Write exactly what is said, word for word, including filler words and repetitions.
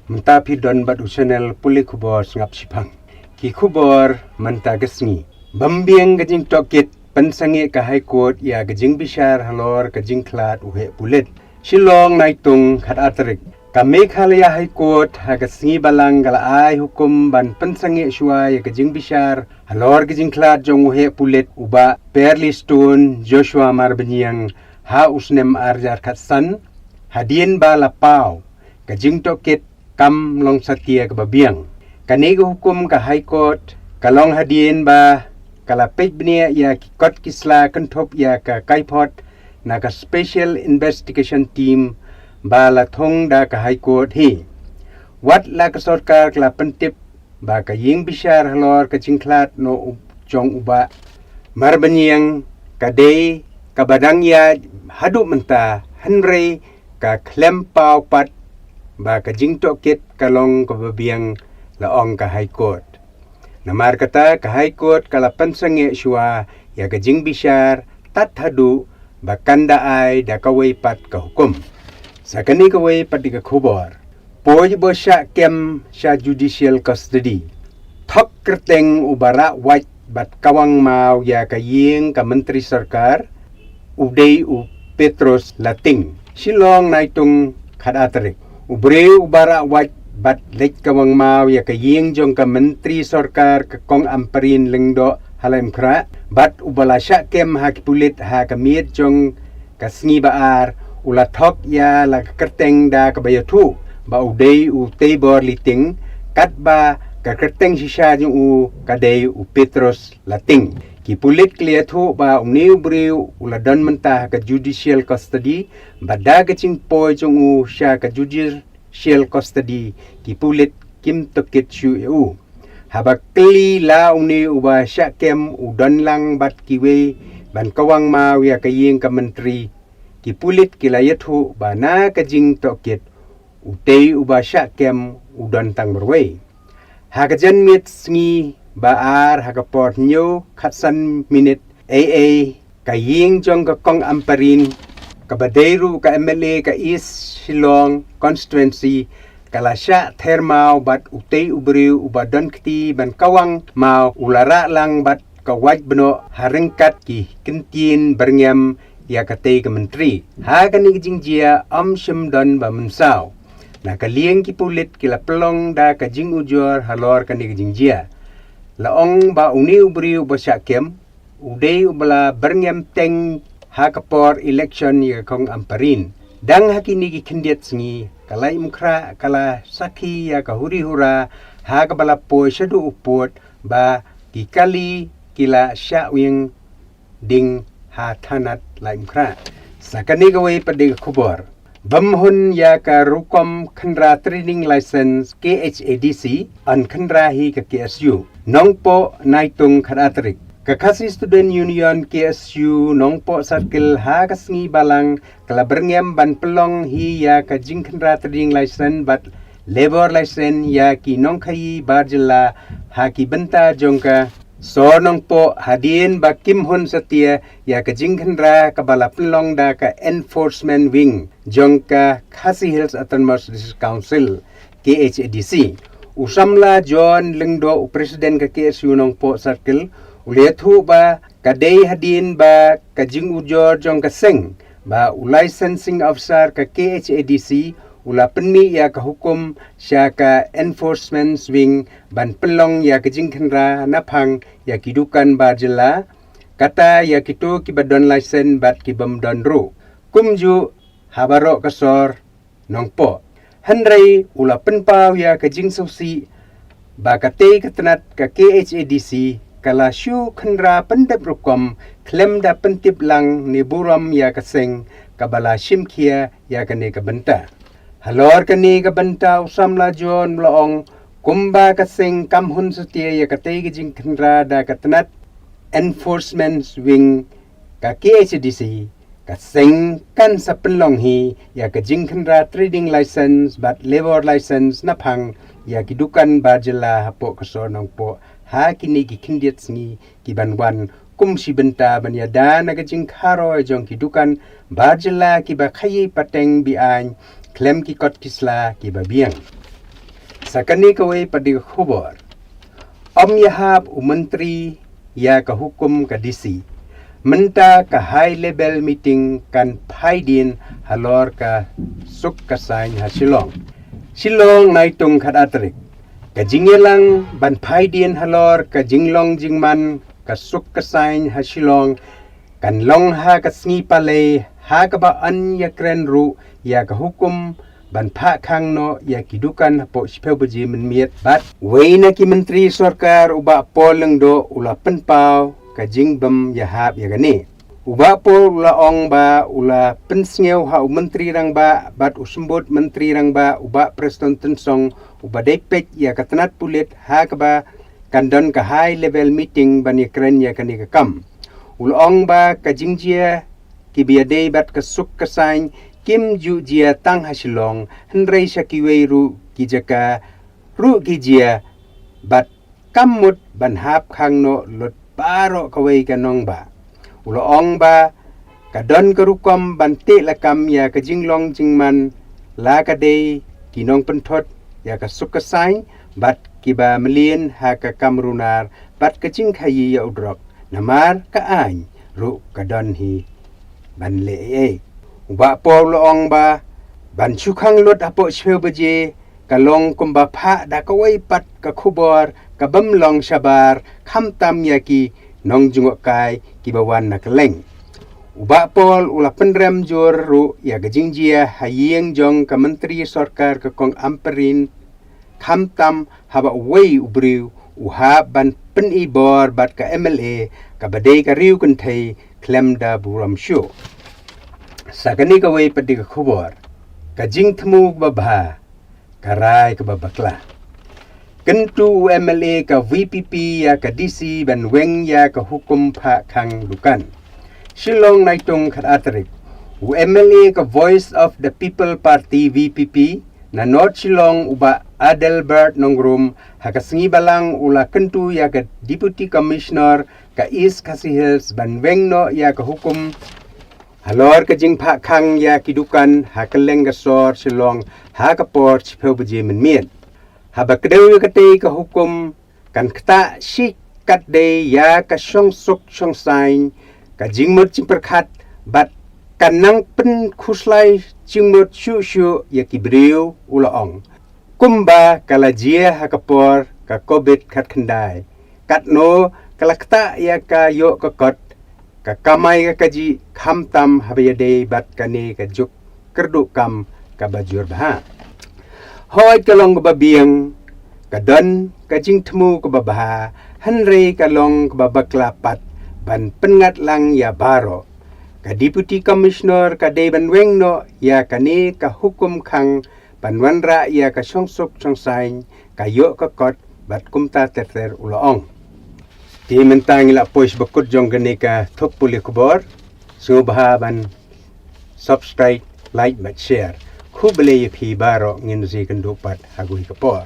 Mynta phi don bad u channel pule khubor sngap shiphang. Ki khubor mynta ka sngi. Bym biang ka jingtohkit, pynsangeh ka High Court ïa ka jingbishar halor ka jingkhlad u heh pulit. Shillong, Naitung, khat ar tarik. Ka Meghalaya High Court ha ka sngi balang ka la ai hukum ban pynsangeh shuwa ïa ka jingbishar halor ka jingkhlad jong u heh pulit u Bah Perlystone Joshua Marbaniang ha u snem ar hajar khatsan, hadien ba la paw ka jingtohkit kam long satia kaba biang. Kane ka hukum ka High Court ka long hadien ba ka la peit bniah ïa ki kot ki sla kynthup ïa ka kaiphod na ka Special Investigation Team ba la thung da ka High Court hi. Wat la ka sorkar ka la pyntip ba ka ïing bishar halor ka jingkhlad noh u jong u Bah Marbaniang ka dei kaba dang ïaid haduh mynta, hynrei ka khlem paw pat ba ka jingtohkit ka long kaba biang, la ong ka High Court. Namar kata ka High Court ka la pynsangeh shuwa ïa ka jingbishar tad haduh ba kan da ai da kawei pat ka hukum. Sa kane kawei pat de ka khubor. Poi ba shah kem sha judicial custody. Thok kyrteng u ba rah wait bad kawang maw ïa ka ïing ka myntri sorkar, u dei u Petros Lating. Shillong, Naitung, khat ar tarik. U briew u ba rah wait bad leit kawang maw ïa ka ïing jong ka myntri sorkar ka Kong Ampareen Lyngdoh ha Laitumkhrah, bad u ba la shah kem ha ki pulit ha ka miet jong ka sngi ba ar, u la thok ïa la ka kyrteng da kaba ïathuh ba u dei u Teibor Liting, katba ka kyrteng shisha jong u ka dei u Petros Lating. Ki pulit ki la ïathuh ba une u briew u la don mynta ha ka judicial custody, bad da ka jingpoi jong u sha ka judicial custody, ki pulit kim tohkit shuh ïa u. Haba kylli la une u ba shah kem u don lang bad kiwei ban kawang maw ïa ka ïing ka myntri, ki pulit ki la ïathuh ba na ka jingtohkit, utei u ba shah kem u don tang marwei. Ha ka janmiet sngi ba ar ha ka por hynñiew khatsan minit, ei ei, ka ïing jong ka Kong Ampareen, kaba dei ruh ka M L A ka East Shillong Constituency, ka la shah ther maw bad utei u briew u ba don kti ban kawang maw u la rah lang bad ka wait bnoh ha ryngkat ki kyntien byrngem ïa katei ka myntri. Ha kane ka jingjia ym shym don ba mynsaw. Na ka liang ki pulit ki la pynlong da ka jingujor halor kane ka jingjia. La ong ba une u briew u ba shah kem, u dei u ba la byrngem teng ha ka por election ïa ka Kong Ampareen. Dang ha kine ki khyndiat sngi, ka Laitumkhrah ka la sakhi ïa ka huri hura ha kaba la poi shaduh u pud ba ki kali ki la shah wiang ding ha thanat Laitumkhrah. Sa kane kawei pat de ka khubor. Bym hun ïa ka rukom khynra trading license K H A D C, yn khynra hi ka K S U. Nongpoh, Naitung, khat ar tarik. Ka Khasi Student Union K S U Nongpoh Circle ha ka sngi balang ka la byrngem ban pynlong hi ïa ka jingkhynra trading license bad labour license ïa ki nongkhaïi bar jylla ha ki bynta jong ka sor Nongpoh, hadien ba kim hun satia ïa ka jingkhynra kaba la pynlong da ka Enforcement Wing jong ka Khasi Hills Autonomous District Council, K H A D C. U samla John Lyngdoh, u president ka K S U Nongpoh Circle, u la ïathuh ba ka dei hadien ba ka jingujor jong ka seng ba u licensing officer ka K H A D C u la pynmih ïa ka hukum sha ka Enforcement Wing ban pynlong ïa ka jingkhynra naphang ïa ki dukan bar jylla, kata ïa kito kiba don license bad ki bym don ruh, kumjuh ha baroh ka sor Nongpoh. Hynrei u la pynpaw ïa ka jingsngewsih ba katei ka tnat ka K H A D C ka la shu khynra pyndep rukom khlem da pyntip lang ne burom ïa ka seng kaba la shim khia ïa kane ka bynta. Halor kane ka bynta u samla John u la ong, kumba ka seng kam hun satia ïa katei ka jingkhynra da ka tnat Enforcement Wing ka K H A D C, ka seng kan sa pynlong hi ïa ka jingkhynra trading license bad labour license naphang ïa ki dukan bar jylla hapoh ka sor Nongpoh ha kine ki khyndiat sngi ki ban wan, kum shi bynta ban ïada na ka jingkharoi jong ki dukan bar jylla kiba khaïi pateng be-aiñ khlem ki kot ki sla kiba biang. Sa kane kawei pat de ka khubor. Ym ïahap u Myntri ïa ka hukum ka D C. Mynta ka high level meeting kan phai dien halor ka suk ka saiñ ha Shillong. Shillong, Naitung khatar tarik. Ka jingïalang ban phai dien halor ka jinglong jingman ka suk ka saiñ ha Shillong kan long ha ka sngi Palei, ha kaba yn ïakren ruh ïa ka hukum ban phah khang noh ïa ki dukan hapoh shiphew baje mynmiet bad wei na ki Myntri Sorkar, u Bah Paul Lyngdoh, u la pynpaw ka jingbym ïahap ïa kane. U Bah Paul u la ong ba u la pynsngew ha u Myntri Rangbah bad u Symbud Myntri Rangbah, u Bah Prestone Tynsong, uba dei peit ïa ka tnat pulit, ha kaba kan don ka high level meeting ban ïakren ïa kane ka kam. U la ong ba ka jingjia kiba ïadei bad ka suk ka saiñ kim ju jia tang ha Shillong, hynrei sha kiwei ruh ki jaka ruh ki jia, bad kam mut ban hap khang noh lut baroh kawei ka nongbah. U la ong ba ka don ka rukom ban teh lakam ïa ka jinglong jingman, la ka dei ki nongpynthut ïa ka suk ka saiñ bad kiba mlien ha ka kam runar bad ka jingkhaïi ïa u drok, namar ka aiñ ruh ka don hi ban leh ei ei. U Bah Paul u la ong ba ban shu khang lut hapoh shiphew baje ka long kumba phah da kawei pat ka khubor kabym long shabar, khamtam ïa ki nongjngohkai kiba wan na kylleng. U Bah Paul u la pynrem jur ruh ïa ka jingjia ha ïing jong ka Myntri Sorkar ka Kong Ampareen, khamtam haba uwei u briew u hap ban pyni bor bad ka M L A kaba dei ka riew kynthei khlem da burom shuh. Sa kane kawei pat de ka khubor. Ka jingthmu kaba bha, ka rai kaba bakla. Kyntu u M L A ka V P P ïa ka D C ban weng ïa ka hukum phah khang dukan. Shillong, Naitung khatar tarik. U M L A ka Voice of the People Party, V P P, na North Shillong, u Bah Adelbert Nongrum, ha ka sngi Balang u la kyntu ïa ka Deputy Commissioner ka East Khasi Hills ban weng noh ïa ka hukum halor ka jingphah khang ïa ki dukan ha kylleng ka sor Shillong ha ka por shiphew baje mynmiet. Haba kdew ïa katei ka hukum kan ktah shikatdei ïa ka shongsuk shongsaiñ, ka jingmut jingpyrkhat bad kan nang pynkhuslai jingmut shuh shuh ïa ki briew, u la ong. Kumba ka la jia ha ka por ka Covid khatkhyndai, katno ka la ktah ïa ka ïoh ka kot, ka kamai ka kajih, khamtam haba ïadei bad kane ka juk kyrduh kam kaba jur bha. Hooid, ka long kaba biang, ka don ka jingthmu kaba bha, hynrei ka long kaba bakla pat ban pynngat lang ïa baroh. Ka Deputy Commissioner ka dei ban weng noh ïa kane ka hukum khang ban wanrah ïa ka shongsuk shongsaiñ, ka ïoh ka kot bad kumta ter ter, u la ong. Te mynta ngi la poi sha ba kut jong kane ka thup pule khubor. Sngewbha ban subscribe, like bad share. Khublei ïa phi baroh, ngin sa ïakynduh pat ha kawei ka por.